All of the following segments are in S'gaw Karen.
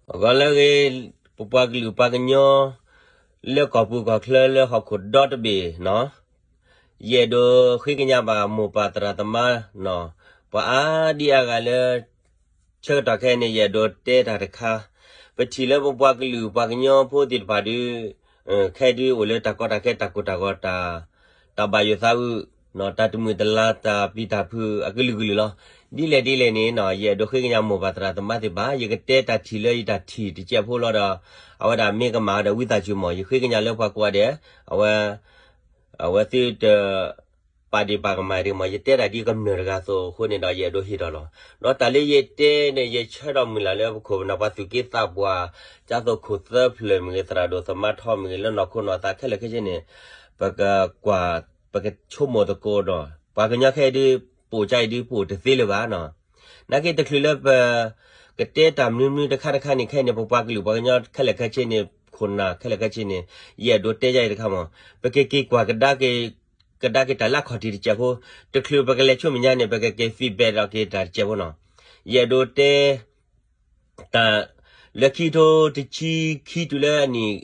ဂီၤလၢအဂ့ၤ, ပပှၤကလုာ်ပှၤကညီ လၢကီၢ်ပူၤကီၢ်ချၢလၢဟီၣ်ခိၣ်ဒီတဘ့ၣ်နီၤ, ယအဲၣ်ဒိးဃ့ကညးဘၣ်မိၢ်ပၢ်သရၣ်သမါနီၤ, ပှၤအါဒံအါဂၤလၢ ဆၢကတီၢ်ခဲအံၤန့ၣ် ယအဲၣ်ဒိးတဲတၢ်တခါ, ပထံၣ်လၢပပှၤကလုာ်ပှၤကညီဖိသ့ၣ်တဖၣ်ဒုး ခဲဒုးအိၣ်လၢတၢ်ကီတၢ်ခဲတၢ်ကိၢ်တၢ်ဂီၤတၢ် တၢ်ဘၣ်ယိၣ်သးအုး, တၢ်တမုာ်တလၤတၢ်ပျံၤတၢ်ဖုးအကလုာ်ကလုာ်လီၤ. ဒ်လဲၣ်ဒ်လဲၣ်န့ၣ်နီၤ ယအဲၣ်ဒိးဃ့ကညးမိၢ်ပၢ်သရၣ်သမါသ့ၣ်တဖၣ်, ယကတဲတၢ်ထံၣ်လၢယတၢ်ထံၣ်တစဲးဖိလီၤဒီး အဝဲဒၣ်မ့ၢ်ကမၣ်ဒီးဝံသးစူၤမး, ယဃ့ကညးလၢပှၤကိးဂၤဒဲး, အဝဲ အဝဲသ့ၣ်တ ပာ်ဒ့ၣ်ပာ်ကမၣ်ဒံးမး, ယတဲတၢ်ဒ်ကမျၢၢ်တဂၤအသိးအဃိန့ၣ်ဒီး ယအဲၣ်ဒိးဟ့ၣ်ထီၣ်လီၤ. ဒီးတၢ်လၢယတဲန့ၣ် ယဆၢထီၣ်မုၢ်လၢ်လၢပခိၣ်ပနၢ်ပှၤသူၣ်က့သးပှၢ်, ဒ်သိးခိၣ်သၢဖျၢၣ်မ့ၢ်ဂ့ၤ, သရၣ်ဒိၣ်သမါထီမ့ၢ်ဂ့ၤ, လၢနီၢ်ခိနီၢ်သးခဲလၢာ်ခဲဆ့န့ၣ် ပကကွၢ် ပကဆိကမိၣ်သကိးဒီး ပှၤကညီခဲအံၤဒုး ပအိၣ်ကါအံၤဒုး ပအိၣ်တသ့လၢၤဘၣ်နီၤ. နာ်က့တချုးလၢပ ကတဲတၢ်မနုၤမနုၤတခါတခါန့ၣ် ခဲအံၤန့ၣ် ပပှၤကလုာ်ပှၤကညီခဲလၢာ်ခဲဆ့န့ၣ် ခိၣ်နၢ်ခဲလၢာ်ခဲဆ့န့ၣ် ယအဲၣ်ဒိးတဲယၤအံၤတခါမး, ပကက့ၤကွၢ်ကဒါက့ၤ ကဒါက့ၤတၢ်လၢအခီၣ်ထံးတစဲးဖိ, တချုးပကလဲၤဆူမဲာ်ညါန့ၣ် ပကက့ၤ feedback ဒီးက့ၤတၢ်တစဲးဖိနီၤ. ယအဲၣ်ဒိးတဲ တၢ် လၢခံကထိတဆံခံတုၤလၢအနံၣ်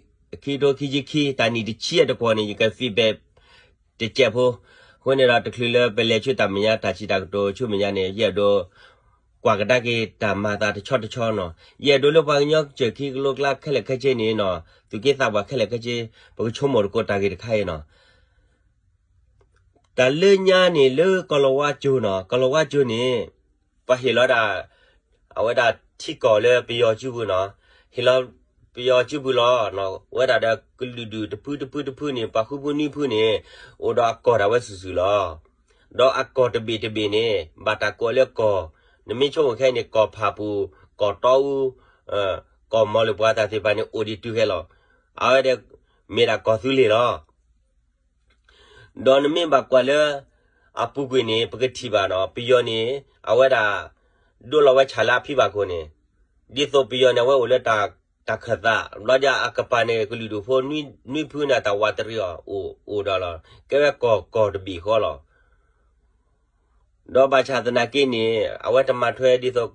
ခံကထိခံဆံခံ တၢ်နံၣ်တဆံအတကွီၢ်န့ၣ် ယက feedback တစဲးဖိ, အဃိန့ၣ်ဒီးတချုးလၢပလဲၤဆူတၢ်မဲာ်ညါတၢ်စံးတၢ်ကတိၤဆူမဲာ်ညါန့ၣ် ယအဲၣ်ဒိး ကွၢ်ကဒါက့ၤတၢ်မၤအသးတဆီတဆီနီၤ. ယအဲၣ်ဒိးလၢပှၤကညီကစၢၢ်ခံကလိကျါခဲလၢာ်ခဲဆ့န့ၣ်နီၤ, သူၣ်က့သးပှၢ်ခဲလၢာ်ခဲဆ့ ပကဆိကမိၣ်သကိးတၢ်ဂ့ၢ်တခါအံၤနီၤ. တၢ်လၢညါန့ၣ် လၢကီၢ်လီၤဝါကၠိၤနီၤ, ကီၢ်လီၤဝါကၠိၤန့ၣ် ပှၤဟ့ၣ်လီၤဒၣ် အဝဲဒၣ်ထံကီၢ်လၢပယီၤစုပူၤနီၤ, ဟ့ၣ်လီၤပယီၤစုပူၤလီၤ. ဝဲဒၣ်ဒီးကလုာ်ဒူၣ်တဖုတဖုတဖုန့ၣ် ပှၤဃုဖိနွံဖုန့ၣ် အိၣ်ဒီးအကီၢ်ဒၣ်ဝဲစုာ်စုာ်လီၤ. ဒီးအကီၢ်တဘ့ၣ်တဘ့ၣ်န့ၣ် ဘၣ်တၢ်ကိးလၢကီၢ်, နမ့ၢ်ဆိကမိၣ်ခဲအံၤန့ၣ် ကီၢ်ဖးပူၤ, ကီၢ်တီအူ, ကီၢ်မီၤလၢပှၤတၢ်သ့ၣ်တဖၣ်န့ၣ် အိၣ်ဒံးတုၤခဲလီၤ. အဝဲဒၣ် မ့ၢ်ဒၣ်ကီၢ်သူလ့ၤလီၤ. ဒီးနမ့ၢ်ဘၣ်ကွၢ်လၢ အပူၤကွံာ်န့ၣ် ပကထံၣ်ဘၣ်နီၤ, ပယီၤန့ၣ် အဝဲဒၣ် ဒိလီၤဝဲဆၣ်လၢအဖံဘၣ်ခိၣ်န့ၣ်, ဒ်သိးပယီၤန့ၣ် အဝဲအိၣ်လၢတၢ်ခၢၣ်သး, ဘျီဒ်အကပၤန့ၣ် ကလုာ်ဒူၣ်ဖိနွံဖုန့ၣ် တၢ်ဝးတရံးအီၤ အိၣ်ဒီးလီၤ, ကဲဝဲကီၢ်ကီၢ်တဘ့ၣ်ဃီလီၤ. ဒီးဘၣ်ဆၣ်သနာ်က့န့ၣ် အဝဲတမၤထွဲဒ်သိး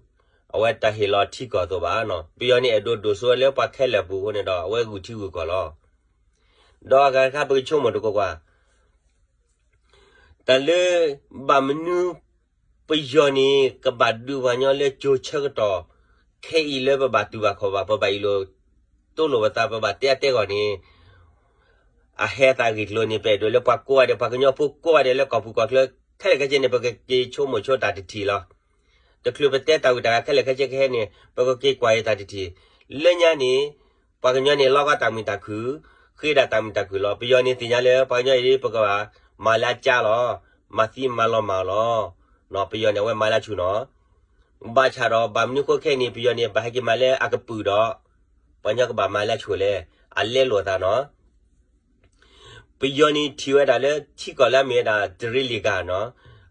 အဝဲတၢ်ဟ့ၣ်လီၤထံကီၢ်အသိးဘၣ်နီၤ, ပယီၤန့ၣ်အဲၣ်ဒိးဒိၣ်စိဝဲလၢပှၤခဲလၢာ်အပူၤအဃိန့ၣ်ဒီး အဝဲဂုာ်ထံဂုာ်ကီၢ်လီၤ. ဒီးအဂၤတခါပကဆိကမိၣ်သကိးကွၢ် တၢ်လၢ ဘၣ်မနုၤ ပယီၤန့ၣ် ကဘၣ်ဒုးပှၤကညီလၢကၠိၤဆၢကတီၢ် ခဲအံၤလၢပဘၣ်တူၢ်ဘၣ်ခီၣ်ဘၣ် ပဘၣ်အ့ၣ်လိာ်တိလိာ်ပသး ပဘၣ်တဲအါတဲဂီၢ်န့ၣ် အဟဲအသးဂ့ၢ်ကျိၤန့ၣ် ပအဲၣ်ဒိးလၢပှၤကိးဂၤဒဲး ပှၤကညီဖိကိးဂၤဒဲးလၢကီၢ်ပူၤကီၢ်ချၢ ခဲလၢာ်ခဲဆ့န့ၣ် ပကက့ၤဆိကမိၣ်ဆိတၢ်တထံၣ်လီၤ. တချုးပတဲတၢ်ဂုၤတၢ်ဂၤခဲလၢာ်ခဲဆ့ကဟဲန့ၣ် ပကက့ၤကွၢ်အံၤတၢ်တထံၣ်, လၢညါန့ၣ် ပှၤကညီန့ၣ် လီၤဂာ်တၢ်မုာ်တၢ်ခုၣ်, ဃ့ဒၣ်တၢ်မုာ်တၢ်ခုၣ်လီၤ. ပယီၤန့ၣ်သ့ၣ်ညါလၢ ပှၤကညီအံၤ ပကဘၣ်မၤလၢအကါလီၤ, မၤသံမၤလီၤမၢ်အီၤလီၤ. ပယီၤန့ၣ် အဝဲမၤလၢအဆူၣ်နီၤ. ဘၣ်ဆၣ်ဒီး ဘၣ်မနုၤဃိခဲအံၤန့ၣ် ပယီၤန့ၣ် ဘၣ်ဟဲက့ၤမၤလၢအကပုာ်ဒီး ပှၤကညီကဘၣ်မၤလၢအဆူၣ်လဲၣ်, အလဲလိာ်အသးနီၤ. ပယီၤန့ၣ်ထံၣ်ဝဲဒၣ်လၢထံကီၢ်လၢအမ့ၢ်ဝဲဒၣ်တရ့လံၤကၤနီၤ,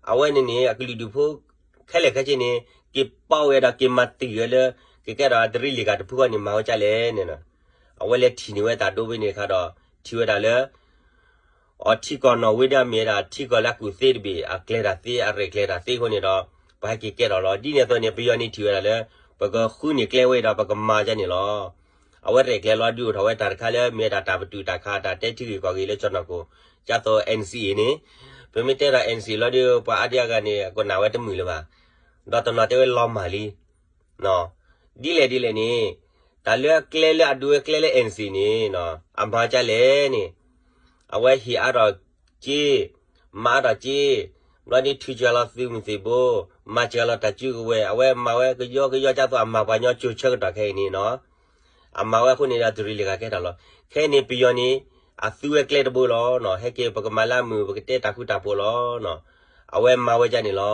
အဝဲန့ၣ်န့ၣ် အကလုာ်ဒူၣ်ဖိ ခဲလၢာ်ခဲဆ့န့ၣ် က့ၤပာ်ဝဲဒီးက့ၤမၤတံၢ်ဝဲလၢ ကကဲထီၣ်တရ့လံၤကၤတဖုဃီန့ၣ် မၤဝဲကၢ်လဲၣ်န့ၣ်နီၤ. အဝဲလဲၤထံၣ်န့ၢ်ဝဲတၢ်ဒိဖဲန့ၣ်တခါဒီး ထံၣ်ဝဲဒၣ်လၢ အထံကီၢ်နီၣ်ဝ့ဒၣ်မ့ၢ်ဝဲဒၣ်ထံကီၢ်လၢအကူၣ်သ့တဘ့ၣ် အကျဲၤတၢ်သ့ အရဲၣ်ကျဲၤတၢ်သ့အဃိန့ၣ်ဒီး ပှၤဟဲက့ၤကဲထီၣ်လီၤ. ဒ်န့ၣ်အသိးန့ၣ် ပယီၤန့ၣ်ထံၣ်ဝဲဒၣ်လၢ ပကဃုန့ၢ်ကျဲဝဲဒီးပကမၤကၢ်န့ၣ်လီၤ. အဝဲရဲၣ်ကျဲၤလီၤဒုးအိၣ်ထီၣ်ဝဲတၢ်တခါလၢ မ့ၢ်ဝဲဒၣ်တၢ်ပတုာ်တၢ်ခး တၢ်တဲထံဂ့ၢ်ကီၢ်ဂ့ၢ်လၢကၠီၣ်နီၢ်ခိၣ် ဒ်သိး NCA န့ၣ်, ပမ့ၢ်တဲဒီး NCA လီၤဒီး ပှၤအါဒံအါဂၤန့ၣ် အကနၣ်ဝဲတမုာ်လၢၤဘၣ်. ဒီးတနီၤတဲဝဲလီၤမၢ်လံ ဒ်လဲၣ်ဒ်လဲၣ်န့ၣ် တၢ်လၢအကျဲလၢအဒိဝဲကျဲလၢ NCA န့ၣ် အမၤကၢ်လဲၣ်န့ၣ် အဝဲဟ့ၣ်အါထီၣ်က့, မၤအါထီၣ်က့, ဘျီဒ်ထုးစၢၤလီၤသုးမုၢ်သံၣ်ဘိ, မၤစၢၤလီၤတၢ်စုကဝဲၤ, အဝဲမၤဝဲကယီကယီ ဒ်သိးအမၤပှၤကညီကၠိၤဆၢကတီၢ်ခဲအံၤန့ၣ်နီၤ. အမၤဝဲအဃိန့ၣ်ဒီးတရ့လံၤကၤကဲထီၣ်လီၤ. ခဲအံၤန့ၣ် ပယီၤန့ၣ် အသူဝဲကျဲတဘိလီၤ. ဟဲက့ၤပကမၤလၢအမုာ် ပကတဲတၢ်ဃူတၢ်ဖိးလီၤ. အဝဲမၤဝဲဒ်န့ၣ်လီၤ.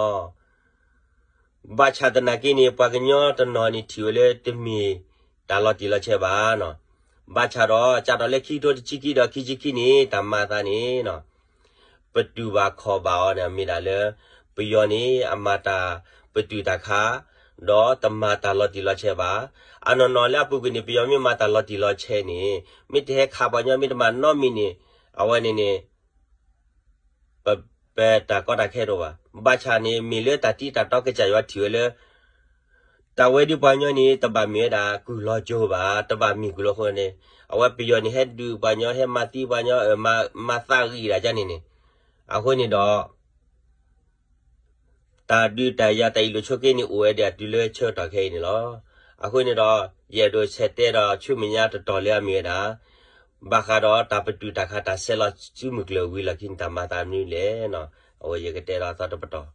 ဘၣ်ဆၣ်သနာ်က့န့ၣ် ပှၤကညီတနီၤန့ၣ်ထံၣ်ဝဲလၢ တမ့ၢ်တၢ်လီၤတံၢ်လီၤဆဲးဘၣ်နီၤ. ဘၣ်ဆၣ်ဒီး စးထီၣ်လၢခံကထိတဆံခံဒီးခံဆံခံန့ၣ် တၢ်မၤအသးန့ၣ်နီၤ ပတူၢ်ဘၣ်ခီၣ်ဘၣ်အီၤန့ၣ် မ့ၢ်ဒၣ်လၢ ပယီၤန့ၣ် အမၤတၢ်ပတုာ်တၢ်ခး ဒီးတမၤတၢ်လီၤတံၢ်လီၤဆဲးဘၣ်. အနီၢ်နီၢ်လၢအပူၤကွံာ်န့ၣ် ပယီၤမ့ၢ်မၤတၢ်လီၤတံၢ်လီၤဆဲးန့ၣ် မ့ၢ်တဟဲခးပှၤကညီ မ့ၢ်တမၤနီတမံၤန့ၣ် အဝဲန့ၣ်န့ၣ် ပ ပတၢ်ကီတၢ်ခဲတအိၣ်ဘၣ်. ဘၣ်ဆၣ်န့ၣ် မ့ၢ်လၢတၢ်တံၢ်တၢ်တီကစၢ်ယွၤထံၣ်ဝဲလၢ တၢ်ဝဲဒုးပှၤကညီန့ၣ် တဘၣ်မ့ၢ်ဝဲဒၣ်ကုၢ်လီၤကၠိၤဘၣ်, တဘၣ်မ့ၢ်ကုၢ်လီၤဃိန့ၣ်, အဝဲပယီၤန့ၣ် ဟဲဒုးပှၤကညီ ဟဲမၤသံပှၤကညီ မၤသးဂံၢ်ဒၣ်ကန့ၣ်န့ၣ်, အဃိန့ၣ်ဒီး တၢ်ဒုးတၢ်ယၤတၢ်အ့ၣ်လိာ်ဆိးက့န့ၣ် အိၣ်ဝဲဒၣ်တုၤလၢဆၢကတီၢ်ခဲအံၤန့ၣ်လီၤ. အဃိန့ၣ်ဒီး ယအဲၣ်ဒိးဆဲးတဲဒီးဆူမဲာ်ညါတတီၤလၢအမ့ၢ်ဝဲဒၣ် ဘၣ်ဃးဒီးတၢ်ပတုာ်တၢ်ခးတၢ်ဆဲးလီၤစုမုၢ်ကျၢၤဝံၤလီၢ်ခံန့ၣ် တၢ်မၤသးမနုၤလဲၣ်န့ၣ်, အဝဲယကတဲဒီးအသီတပတီၢ်.